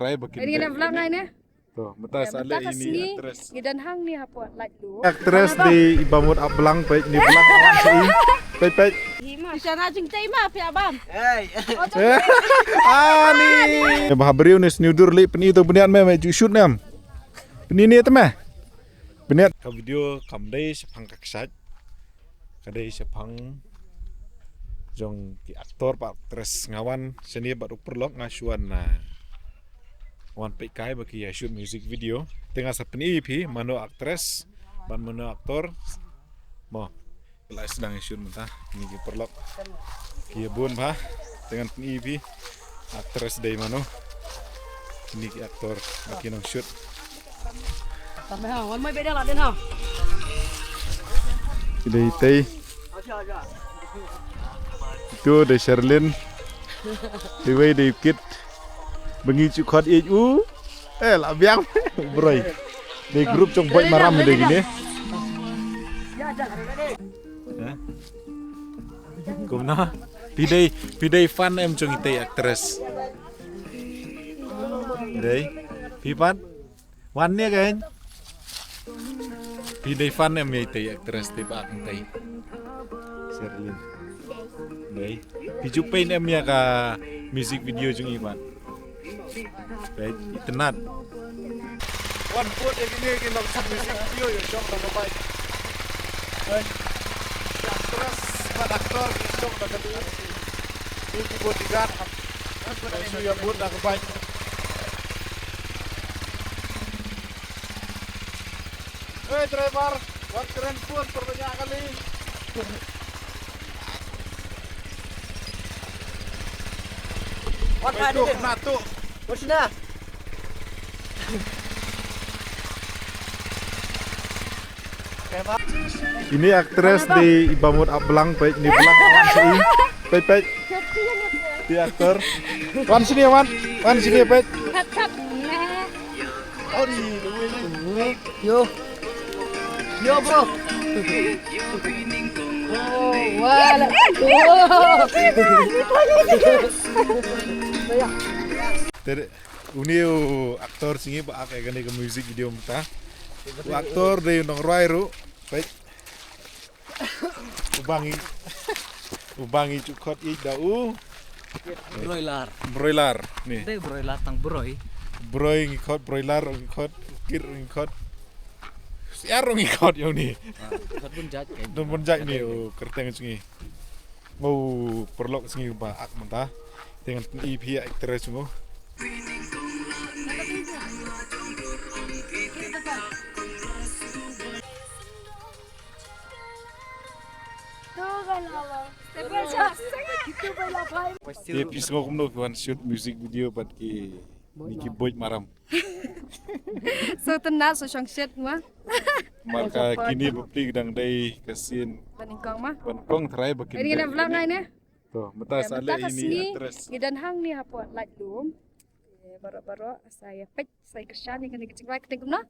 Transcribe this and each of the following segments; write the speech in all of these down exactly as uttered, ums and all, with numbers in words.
trai ba kin. Ini kena vlog ngai ne. To, mynta sa leh ini actress. Ngi don hangne hapoh Laitlum. Actress dei i ba mut ap blang peit, ni blang wan sa i. Peit, peit. Hima. Di sana jingtei ma phi abam. Hey. Ani. Ba ha briew ne sniewdur leh pyni to bniat me me ju shoot ne em. Pyni ne te me. Bniat ka video kam dei shaphang ka kshaid. Ka dei shaphang jong ki actor bad actress, nga wan shane bad u paralok nga shu wan, ah, wan peit kai ba ki ïa shoot music video. Te nga sa pyni ïa phi mano actress bad mano actor. Mo. Ki la sdang ïa shoot mynta. Kine ki paralok ki ïa bun bha. Te ngan pyni ïa phi actress dei mano. Kine ki actor ba ki nang shoot. Tama ha, wan mai beda la den ha. Ki dei tei. Itu dei Sherlyn. Iwei dei kit. Ba ngi ju khot ïeit u. Eh, la biang. Broi. Dei group jong Boit Maram dei kine. Eh? Kumno? Phi dei, phi dei fan em jong itei actress? Dei. Phi pat? Wan ne kan? Phi dei fan em ïa itei actress te ba ak tei? Sherlyn. Dei. Phi ju peit em ïa ka music video jong i pat? Peit, itynnad. Wan put ïa kine ki nongshot music video ïa shong da ka bike. Peit. Ki actress bad actor ïa shong da ka bike. Ni ki bodyguard. Shu ïa put da ka bike. Hey driver, wan kren pun perbanyak kali. Wan padu. Natu. Ini actress dei i ba mut ap blang peit, ni blang wan sa i. Peit, peit. Di actor. Wan sini wan. Wan sini peit. Yo. Yo, bro. Oh, wala. Oh. Te dei, une u actor jong ngi ba ak ïa kane ka music video mynta. U actor dei u nongrwai ruh. Peit. U ba ngi, u ba ngi ju khot ïeit da u. Broiler. Broiler, ni. Dei broiler tang broi. Broi ngi khot, broiler ngi khot, kit ngi khot. Siar ngi khot ïa u ni. Ah, khot bun jait kan. Don bun jait ni, u kyrteng jong ngi. Mo paralok jong ngi ba ak mynta. Te ngan pyni phi actress mo. Te phi sngew kumno phi wan shoot music video bad kine ki Boit Maram? So tynnat, so shongshit ma. Mar ka kine bapli dang dei ka sien. Ba nyngkong ma. Ba nyngkong trai ba kin. Ini kena vlog ngai ne. To, mynta sa leh ini actress. Ngi don hangne hapoh Laitlum. Te baroh baroh sa ïa peit, sa ïa kyrshan ïa kane ka jingrwai kyrteng kumno?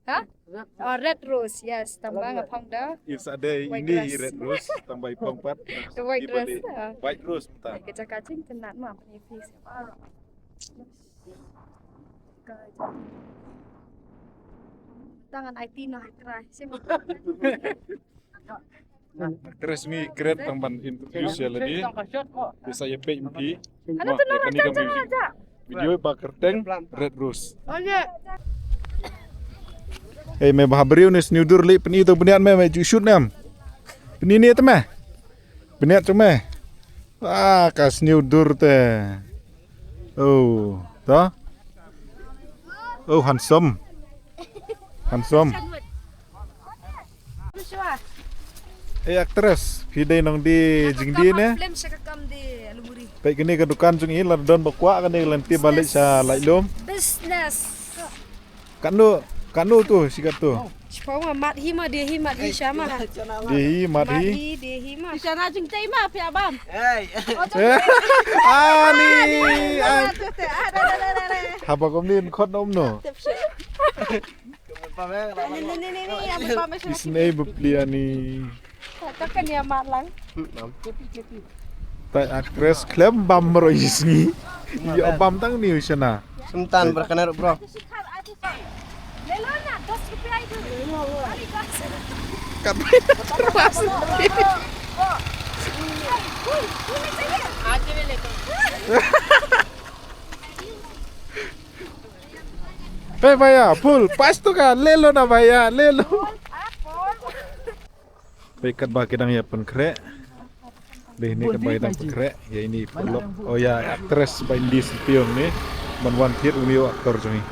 Ha? Oh, Red Rose, yes. Tang ba nga phong da. Ïa sa dei ini Red Rose, tang ba i phong pat. The White Rose. White Rose mynta. Ka jaka jingtynnat ma, pynïaid phi sa baroh. Ka jaka. Tang ngan aiti noh trai. Actress ngi kren tang ban introduce ïa lade. Te sa ïa peit ma phi. Ano tu nama jang jang aja. Video ba kyrteng Red Rose. Hey me ba ha briew ne sniewdur leh pyni to bniat me me ju shoot ne em. Pyni ne te me. Bniat jong me. Ah, ka sniewdur te. Oh, to. Oh, handsome. Handsome. Eh, actress, phi dei nongdie jingdie ne? Peit kane ka dukan jong i, la don ba kwah kane ka lynti ba leit sha Laitlum. Business. Katno, katno to, shi katto. Shipong ma mat hi ma, die hi mat hi sha ma. Die hi mat hi. Mat hi, die hi ma. Sha na jingtei ma phi abam. Hey. Eh, ani. Haba kumne in khot nom no. Ni ni ni ni ni. Isnei bapli ani. Ta kan ïa mat lang. Nam. Ta actress khlem bam mero i sngi. Ïoh bam tang ni u shana. Sumtan berkanar bro. Kat terus. Hey भैया, फूल पाँच टका ले लो ना भैया, ले लो। Peit katba ki dang ïa pynkhreh. Dei ne katba ki dang pynkhreh ïa ine i paralok. Oh ïa actress ba Indi Synthiong ne. Ban wan thied une u actor jong ngi.